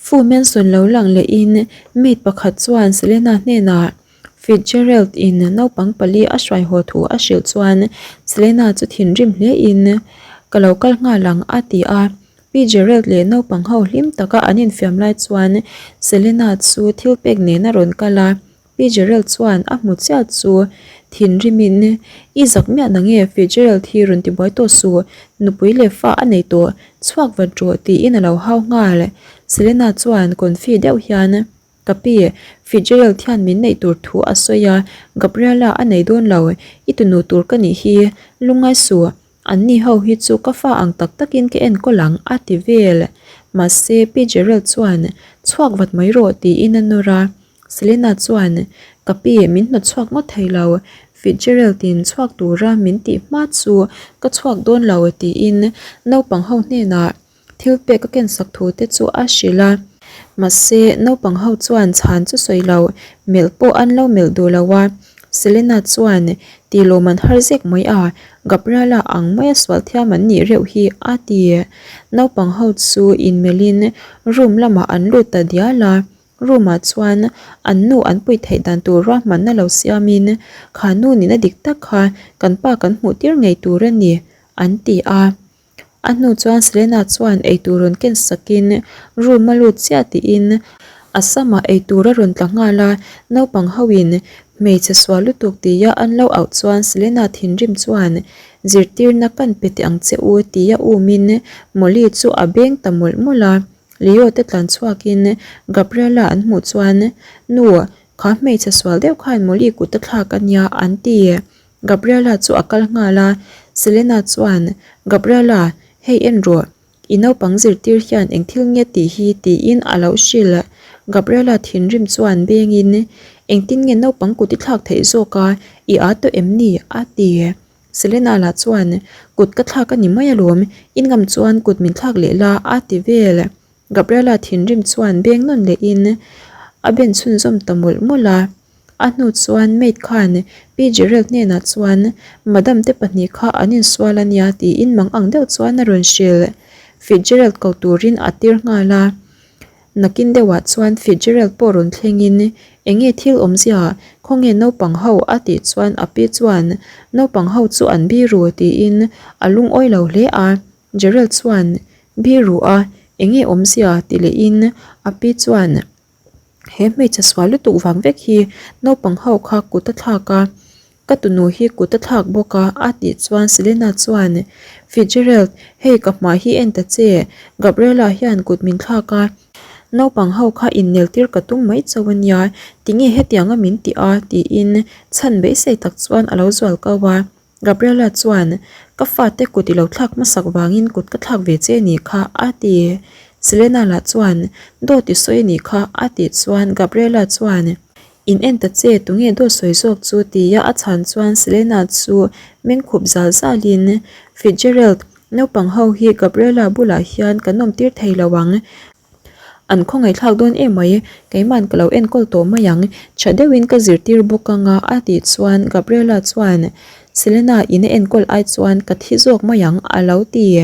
Fu Manson lo lang lehin maid pakhat chuan Selena hnenah Fitzgerald in naupang pali a hruai haw thu a hrilh chuan Selena chu thinrim hle in ka lo kal nghal ang a ti a. Pi Gerald leh naupang ho hlim taka an infiam lai chuan Selena chu thil pek nen a rawn kal a. Pi Gerald chuan a hmu chiah chu thinrimin I zak miah na nge Fitzgerald hi rawn ti buai tawh suh, nupui leh fa a nei tawh, chhuak vat rawh tiin a lo hau nghal. Selena chuan confi deuh hian Ka pi, Fitzgerald hian min neih tur thu a sawi a, Gabriela a nei dawn lo, i tunu tur ka nih hi, lungngai suh, anni ho hi chu ka fa ang tak takin ka enkawl ang a ti vel. Mahse, Pi Gerald chuan, Chhuak vat mai rawh tiin a nawr a. Selena chuan, Ka pi, min hnawt chhuak ngawt thei lo, Fitzgerald in chhuak tura min tih hma chu ka chhuak dawn lo tiin naupang ho hnenah Thil pek a kensak thu te chu a hrilh a, mahse naupang ho chuan chhan chu sawi lo, melh pawh an lo melh duh lo a. Selena chuan ti lawm an har zek mai a, Gabriela ang maia sual thiam an nih reuh hi a ti. Naupang ho chu inmelhin room lamah an lut ta dial a, room ah chuan an nu an puih theih dan tur ruahmanna lo siamin kha nu nihna dik tak kha kan pa kan hmuh tir ngei tur a ni an ti a. A hnu chuan Selena chuan eitur rawn ken sakin room a lut chiah tiin a samah eitur a rawn tla nghal a, naupang hoin hmeichhe sual lutuk tia an lo auh chuan Selena thinrim chuan zirtirna kan pe teh ang che u tia umin Molly chu a beng ta mawlh mawlh a, Leo te tlan chhuakin Gabriela an hmuh chuan Nu kha hmeichhe sual deuh khan Molly kut a thlak a nia an ti. Gabriela chu a kal nghal a, Selena chuan, Gabriela, hei en rawh, i naupang zirtir hian eng thil nge tih hi tiin a lo hrilh. Gabriela thinrim chuan bengin, Engtin nge naupang kut i thlak theih zawk a, i â tawh em ni? a ti. Selena lah chuan, Kut ka thlak a ni mai alawm, i ngam chuan kut min thlak leh la, a ti vel. Gabriela thinrim chuan beng nawn lehin a ben chhunzawm ta mawlh mawlh a. A hnu chuan maid khan Pi Gerald hnenah chuan Madam te pahnih kha an insual a nia tiin mang ang deuh chuan a rawn hrilh. Fitzgerald ko turin a tir nghal a. Nakin deuhah chuan Fitzgerald pawh rawn thlengin Enge thil awmzia, khawnge naupang ho a tih chuan a pi chuan Naupang ho chu an biru tiin a lungawi lo hle a. Gerald chuan Biru a, enge awmzia ti lehin a pi chuan He hmeichhe sual lutuk vang vek hi naupang ho kha kut a thlak a, ka tunu hi kut a thlak bawk a a tih chuan Selena chuan Fitzgerald hei ka hmai hi en ta che, Gabriela hian kut min thlak a, naupang ho kha innel tir ka tum mai chauh a nia, tinge hetianga min tih a tiin chhan beisei tak chuan a lo zual kau a. Gabriela chuan, Ka fate kut i lo thlak hmasak vangin kut ka thlak ve che nih kha, a ti. Selena lah chuan, Dawt i sawi nih kha, a tih chuan Gabriela chuan, In en ta che, tunge dawt sawi zawk chu? tia a chhan chuan Selena chu mengkhup zal zalin, Fitzgerald, naupang ho hi Gabriela bulah hian kan awmtir thei lo ang. An khawngaihthlak dawn em mai, keima'n ka lo enkawl tawh mai ang, tha deuhin ka zirtir bawk anga a tih chuan Gabriela chuan Selena in a enkawl ai chuan ka thi zawk mai ang a lo ti.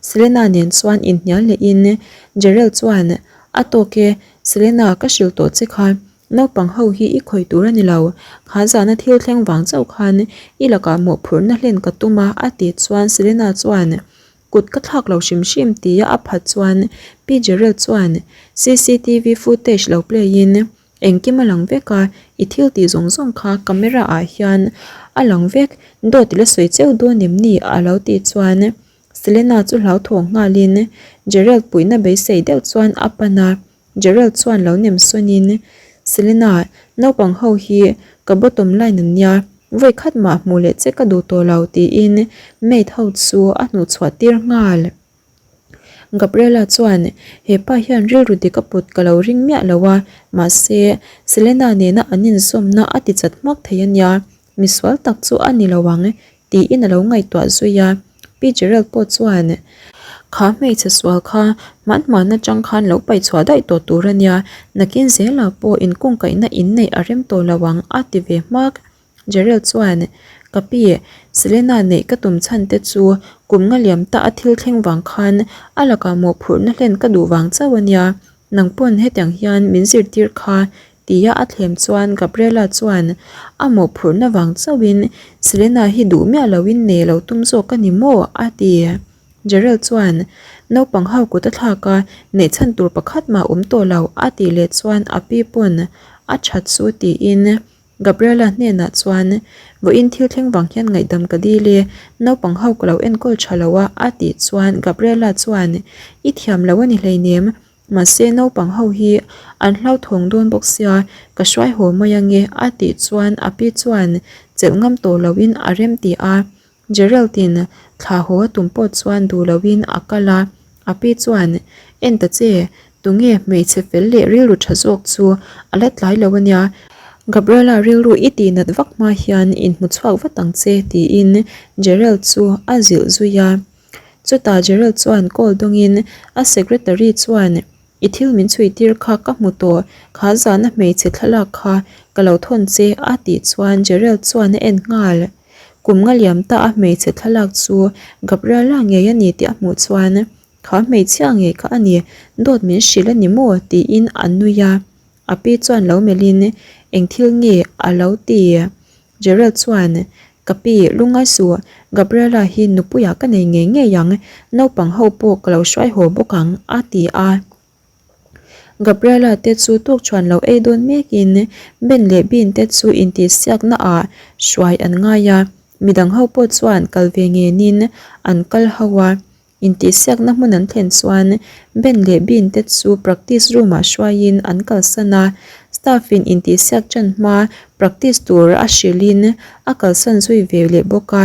Selena nen chuan inhnial lehin Gerald chuan A tawk e, Selena ka hrilh tawh che kha, naupang ho hi i khawih tur a ni lo, kha zana thil thleng vang chauh khan i lakah mawhphurhna hlen ka tum a a tih chuan Selena chuan Kut ka thlak lo hrim hrim tia a phat chuan Pi Gerald chuan cctv footage lo play in engkim a lang vek a, i thil tih zawng zawng kha camera ah hian a lang vek, dawt i la sawi cheu dawn em ni a lo tih chuan Selena chu hlauthawng nghal in Gerald puihna beisei deuh chuan a pan a, Gerald chuan lo nem sawn in Selena naupang ho hi ka bottom line an nia, vawi khat mah hmuh leh che ka duh tawh lo tiin maid ho chu a hnuh chhuah tir nghal. Gabriela chuan hepa hian rilru dik a put ka lo ring miah lo a, mahse Selena nena an inzawmna a ti chat hmak thei a nia, misual tak chu a ni lo ang tiin a lo ngaihtuah zui a. Pi Gerald pawh chuan Kha hmeichhe sual kha hman hman atang khan lo paih chhuah daih tawh tur a nia, nakin zelah pawh inkungkaihna inneih a rem tawh lo ang a ti ve hmak. Gerald chuan Ka pi, Selena neih ka tum chhan te chu kum nga liam ta a thil thleng vang khan a lakah mawhphurhna hlen ka duh vang chauh a nia. Nang pawn hetiang hian min zirtir kha tia a thlem chuan Gabriela chuan a mawhphurhna vang chauhin Selena hi duh miah loin nei lo tum zawk a ni maw? a ti. Gerald chuan naupang ho kut a thlak a, neih chhan tur pakhat mah awm tawh lo a tih leh chuan a pi pawn a that chu tiin Gabriela hnenah chuan vawiin thil thleng vang hian ngaihdam ka dil e, naupang ho ka lo enkawl tha lo a a tih chuan Gabriela chuan i thiam lo a ni hleinem, mahse naupang ho hi an hlauthawng dawn bawk sia ka hruai haw mai ange a tih chuan a pi chuan chelh ngam tawh loin a rem ti a. Gerald-in thla haw a tum pawh chuan duh loin a kal a, a pi chuan, En ta che, tunge hmeichhe fel leh rilru tha zawk chu a la tlai lo a nia, Gabriela rilru i tih nat vak hma hian inhmu chhuak vat ang che tiin Gerald chu a zilh zui a. Chutah Gerald chuan call dawngin a secretary chuan, I thil min chhui tir kha ka hmu tawh, kha zana hmeichhe thlalak kha ka lo thawn che a tih chuan Gerald chuan a en nghal. Kum nga liam ta a hmeichhe thlalak chu Gabriela ngei a ni tih a hmuh chuan kha hmeichhia ngei kha a ni, dawt min hrilh a ni maw tiin a nui a. A pi chuan lo melhin eng thil nge a lo ti? Gerald chuan Ka pi, lungngai suh, Gabriela hi nupuiah ka nei ngei ngei ang, naupang ho pawh ka lo hruai haw bawk ang, a ti a. Gabriela te chu tukṭhuan lo ei dawn mekin Ben leh Bean te chu intihsiakna ah hruai an ngai a, midang ho pawh chuan kal ve ngenin an kal ho a. Intihsiakna hmun an thlen chuan Ben leh Bean te chu practice room ah hruaiin an kalsan a, staff in intihsiak ṭan hma practice tur a hrilhin a kalsan zui ve leh bawk a.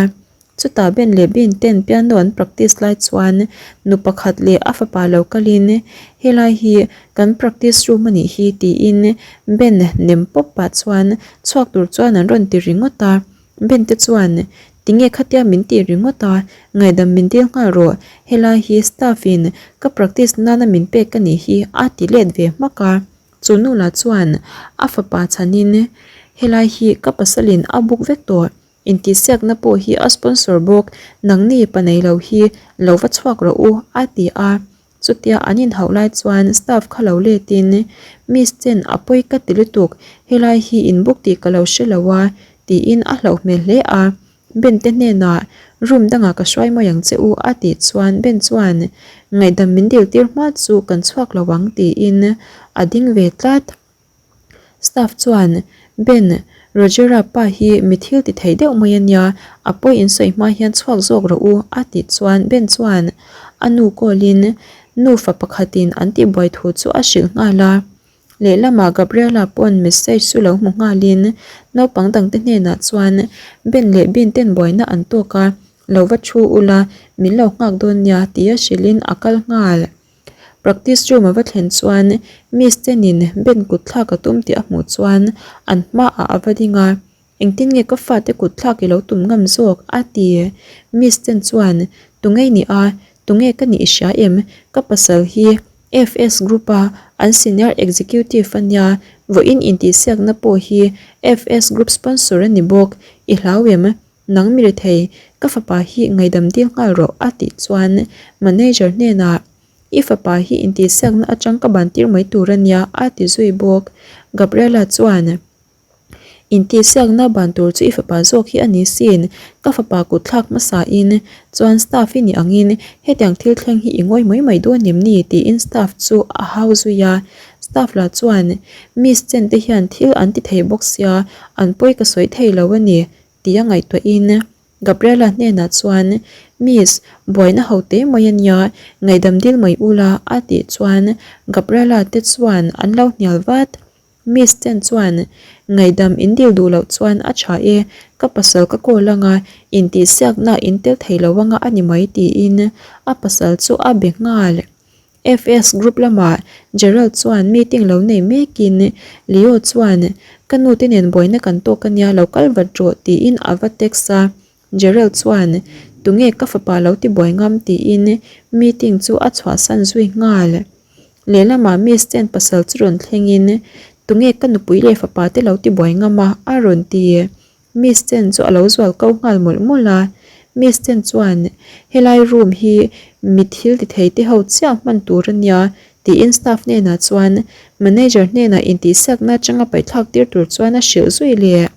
Chutah Ben leh Bean ten piano an practice lai chuan nu pakhat leh a fapa lo kalin helai hi kan practice room a nih hi tiin Ben nem pawp pah chuan chhuak tur chuan an rawn ti ringawt a. Ben te chuan, Tinge khatia min tih ringawt a, ngaihdam min dil nghal rawh, helai hi staff in ka practice nana min pek ka nih hi a ti let ve hmak a. Chu nu lah chuan a fapa chhanin, Helai hi ka pasalin a book vek tawh, intihsiakna pawh hi a sponsor bawk, nangni pa nei lo hi lo va chhuak rawh u a ti a. Chutia an inhauh lai chuan staff kha lo letin, Miss Chen a pawi ka ti lutuk, helai hi in book tih ka lo hre lo a, tiin a hlauh hmel hle a. Ben te hnenah room dangah ka hruai mai ang che u a tih chuan Ben chuan ngaihdam min dil tir hma chu kan chhuak lo ang tiin a ding ve tlat. Staff chuan, Ben, Rogera pa hi mi thil ti thei deuh mai a nia, a pawi in sawi hma hian chhuak zawk rawh u, a tih chuan Ben chuan a nu call-in nufa pakhatin an tihbuai thu chu a hrilh nghal a. Lehlamah Gabriela pawn message chu lo hmu nghalin naupang dangte hnenah chuan Ben leh Bin ten buaina an tawk a, lo va thu ula, min lo nghak dawn nia tia hrilhin a kal nghal. Practice room a va thlen chuan Miss Chen-in Ben kut thlak a tum tih a hmuh chuan an hmaah a va ding a, Engtin nge ka fate kut thlak i lo tum ngam zawk? a ti. Miss Chen chuan, Tunge i nih a? Tunge ka nih i hria em? Ka pasal hi FS Group-a an senior executive a nia, vawiin intihsiakna pawh hi FS Group sponsor a ni bawk, i hlau em? Nang mi rethei, ka fapa hi ngaihdam dil nghal rawh a tih chuan manager hnenah I fapa hi intihsiakna atang ka ban tir mai tur a nia a ti zui bawk. Gabriela chuan Intihsiakna ban tur chu i fapa zawk hi a ni sin, ka fapa kut thlak hmasa in chuan staff i nih angin hetiang thil thleng hi i ngawi mai mai dawn em ni tiin staff chu a hau zui a. Staff lah chuan Miss Chen te hian thil an ti thei bawk sia an pawi ka sawi thei lo a ni tia ngaihtuahin Gabriela hnenah chuan, Miss, buaina ho te mai a nia, ngaihdam dil mai ula a tih chuan Gabriela te chuan an lo hnial vat. Miss Chen chuan, Ngaihdam in dil duh loh chuan a tha e, ka pasal ka call anga intihsiakna in tel thei lo anga a ni mai tiin a pasal chu a be nghal. FS group lamah Gerald chuan meeting lo nei mekin Leo chuan ka nu te nen buaina kan tawk ania lo kal vat rawh tiin a va text a, Gerald chuan tunge ka fapa lo ti buai ngam tiin meeting chu a chhuahsan zui nghal. Lehlamah Miss Chen pasal chu rawn thlengin tunge ka nupui leh fapa te lo ti buai ngam a a rawn ti. Miss Chen chu a lo zual ko nghal mawlh mawlh a, Miss Chen chuan, Helai room hi mi thil ti thei te ho chiah hman tur a nia, Tiin staff hnenah chuan manager hnenah intihsiakna atanga paihthlak tir tur chuan a hrilh zui leh.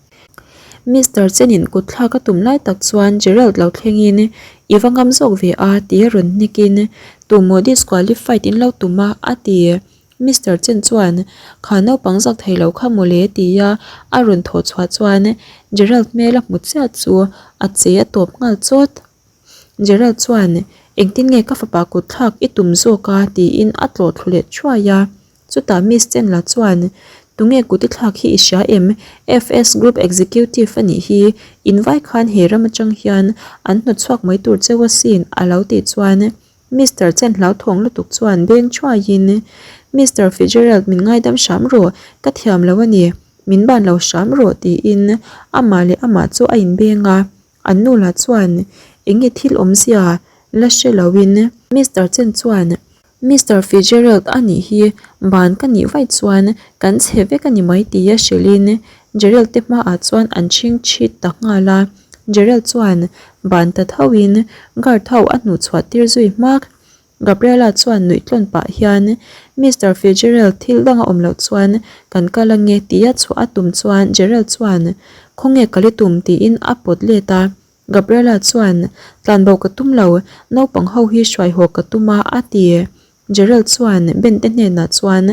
Mister Chen-in kut thlak a tum lai tak chuan Gerald lo thlengin I va ngam zawk ve a tia rawn hnikin Tumaw disqualified in lo tum a a ti. Mister Chen chuan Kha naupang zak thei lo kha mawle tia a rawn thawh chhuah chuan Gerald hmel a hmu chiah chu a che a tawp nghal chawt. Gerald chuan Engtin nge ka fapa kut thlak i tum zawk a tiin a tlawh thlu leh thuai a. Chutah Miss Chen la chuan, Tunge kut i thlak hi i hria em? FS Group Executive a nih hi, in vai khan he ram atang hian an hnawt chhuak mai tur cheu asin a lo tih chuan Mister Chen hlauthawng lutuk chuan beng thuaiin, Mister Fitzgerald min ngaidam hram rawh, ka thiam lo a ni, min ban lo hram rawh tiin amah leh amah chu a inbeng a. An nu lah chuan enge thil awmzia la hre loin Mister Chen chuan, Mister Fitzgerald a nih hi ban ka nih vaih chuan kan chhe vek a ni mai tia hrilhin Gerald te hmaah chuan an chhing chhit ta nghal a. Gerald chuan ban ta thoin guard ho a hnuhchhuah tir zui hmak. Gabriela chuan nuih tlawn pah hian Mister Fitzgerald thil dang a awm loh chuan kan kal ange tia chhuah a tum chuan Gerald chuan Khawnge kal i tum tiin a pawt let a. Gabriela chuan, Tlanbo ka tum lo, naupang ho hi hruai haw ka tum a, a ti. Gerald chuan Ben te hnenah chuan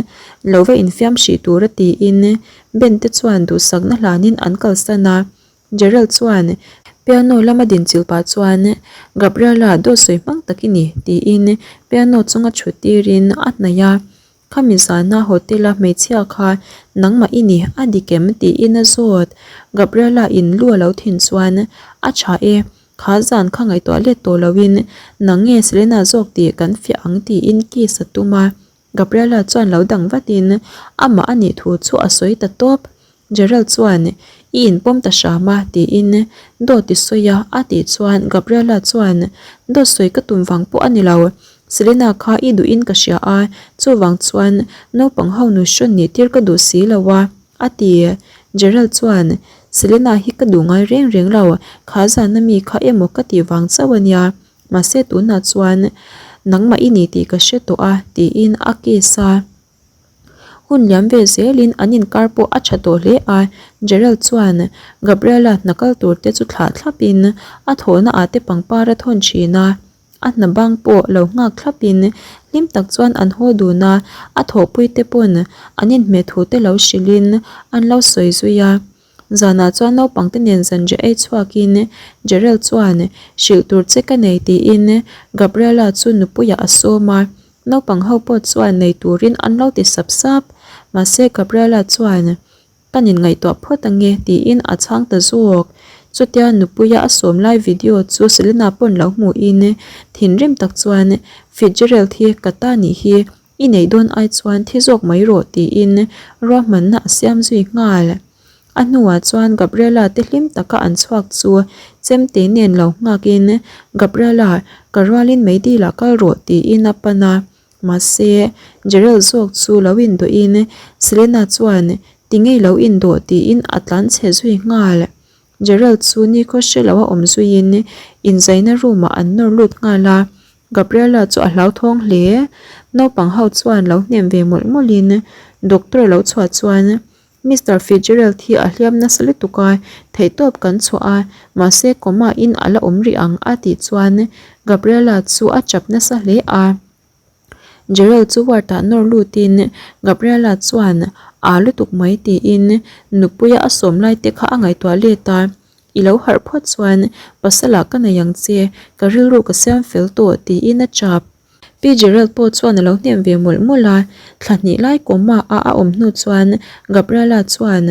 lo va infiam hrih tur a tiin Ben te chuan duhsakna hlanin an kalsan a. Gerald chuan piano lama dinchilh pah chuan, Gabriela dawt sawi hmang tak i ni, tiin piano chunga thut tirin a hnaih a. Khami zana hotel-a hmeichhia kha nangmah i ni a dik em tiin a zawt. Gabriela in lu a lo thin chuan a tha e, kha zan kha ngaihtuah let tawh loin nang nge Selena zawk tih kan fiah ang tiin kiss a tum a. Gabriela chuan lo dang vatin amah a nih thu chu a sawi ta tawp. Gerald chuan, I inpawm ta hram a, tiin dawt i sawi a, a tih chuan Gabriela chuan, Dawt sawi ka tum vang pawh a ni lo. Selena kha i duhin ka hria a, chuvang chuan naupang ho nu hrawn nih tir ka duh si lo a, a ti. Gerald chuan, Selena hi ka duh ngai reng reng lo, kha zana mi kha emaw ka tih vang chauh a nia. Mahse tunah chuan nangmah i ni tih ka hre tawh a, tiin a kiss a. Hun liam ve zelin an inkar pawh a tha tawh hle a, Gerald chuan Gabriela hna kal tur te chu thlah thlapin a thawhna ah te pangpar a thawn thin a, a hna bang pawh lo nghak thlapin hlim tak chuan an haw dun a, a thawhpui te pawn an inhmeh thu te lo hrilhin an lo sawi zui a. Zanah chuan naupang te nen zanriah ei chhuakin Gerald chuan hrilh tur che ka nei tiin Gabriela chu nupuiah a sawm a, Naupang ho pawh chuan nei turin an lo ti sap sap. Mahse Gabriela chuan, Ka nin ngaihtuah phawt ange tiin a chhang ta zawk. Chutia nupuia a sawm lai video chu Selena pawn lo hmuhin thinrim tak chuan, Fitzgerald hi ka ta nih hi, i neih dawn ai chuan thi zawk mai rawh tiin ruahmanna a siam zui nghal. A hnuah chuan Gabriela te hlim taka an chhuak chu chemte nen lo nghakin Gabriela ka rualin meidil ah kal rawh tiin a pan a, mahse Gerald zawk chu lo indawhin Selena chuan tingei lo indawh tiin a tlan chhe zui nghal. Gerald chu nikhaw hre lo a awm zuiin inzaina room ah an nawr lut nghal a, Gabriela chu a hlauthawng hle. Naupang ho chuan lo hnem ve mawlh mawlhin doctor lo chhuah chuan Mister Fitzgerald hi a hliam nasa lutuk a, theihtawp kan chhuah a, mahse coma in a la awm rih ang a tih chuan Gabriela chu a chap nasa hle a. Gerald chu ward ah nawr lutin Gabriela chuan aa lutuk mai tiin nupuia a sawm lai te kha a ngaihtuah let a, I lo harh phawt chuan pasal ah ka nei ang che, ka rilru ka siam fel tawh tiin a chap. Pi Gerald pawh chuan a lo hnem ve mawlh mawlh a, thla hnih lai coma a a awm hnu chuan Gabriela chuan,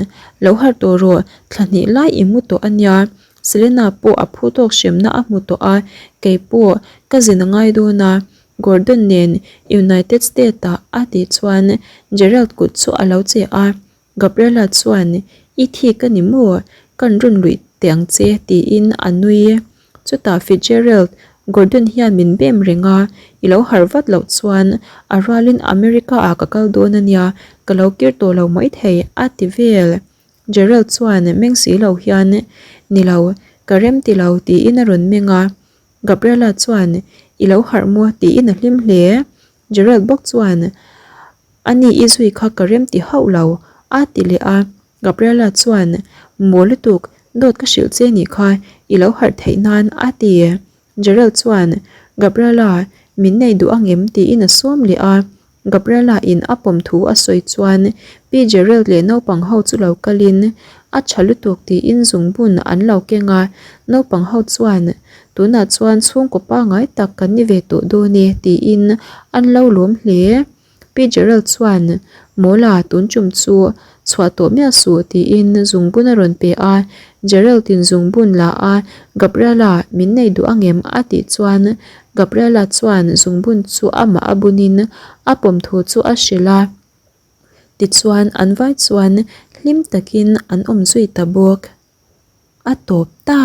Lo harh tawh rawh, thla hnih lai i mu tawh a nia. Selena pawh a phu tawk hremna a hmu tawh a, kei pawh ka zin a ngai dawn a, Gordon nen United State ah a tih chuan Gerald kut chu a lo che a. Gabriela chuan, I thik a ni maw? Kan rawn luih teh ang che, tiin a nui. Chutah Fitzgerald, Gordon hian min bem reng a, i lo harh vat loh chuan a rualin America ah ka kal dawn a nia, ka lo kir tawh lo maithei, a ti vel. Gerald chuan meng si lo hian, Ni lo, ka rem ti lo, tiin a rawn meng a. Gabriela chuan, I lo harh maw? tiin a hlim hle. Gerald bawk chuan. Ani i zui kha ka rem ti hauh lo, a ti leh a. Gabriela chuan, Maw lutuk, dawt ka hrilh che nih kha, i lo harh theih nan, a ti. Gerald chuan, Gabriela, min nei duh angem? tiin a sawm leh a. Gabriela in a pawm thu a sawi chuan Pi Gerald leh naupang ho chu lo kalin a tha lutuk tiin zungbun an lo keng a, naupang ho chuan tunah chuan chhungkaw pangai tak kan ni ve tawh dawn e tiin an lo lawm hle. Pi Gerald chuan Mawla tun tum chu chhuah tawh miah suh tiin zungbun a rawn pe a, Gerald in zungbun la a Gabriela min nei duh angem a tih chuan Gabriela chuan zungbun chu amah a bunin a pawm thu chu a hrilh a, tichuan an vai chuan hlim takin an awm zui ta bawk. A tawp ta!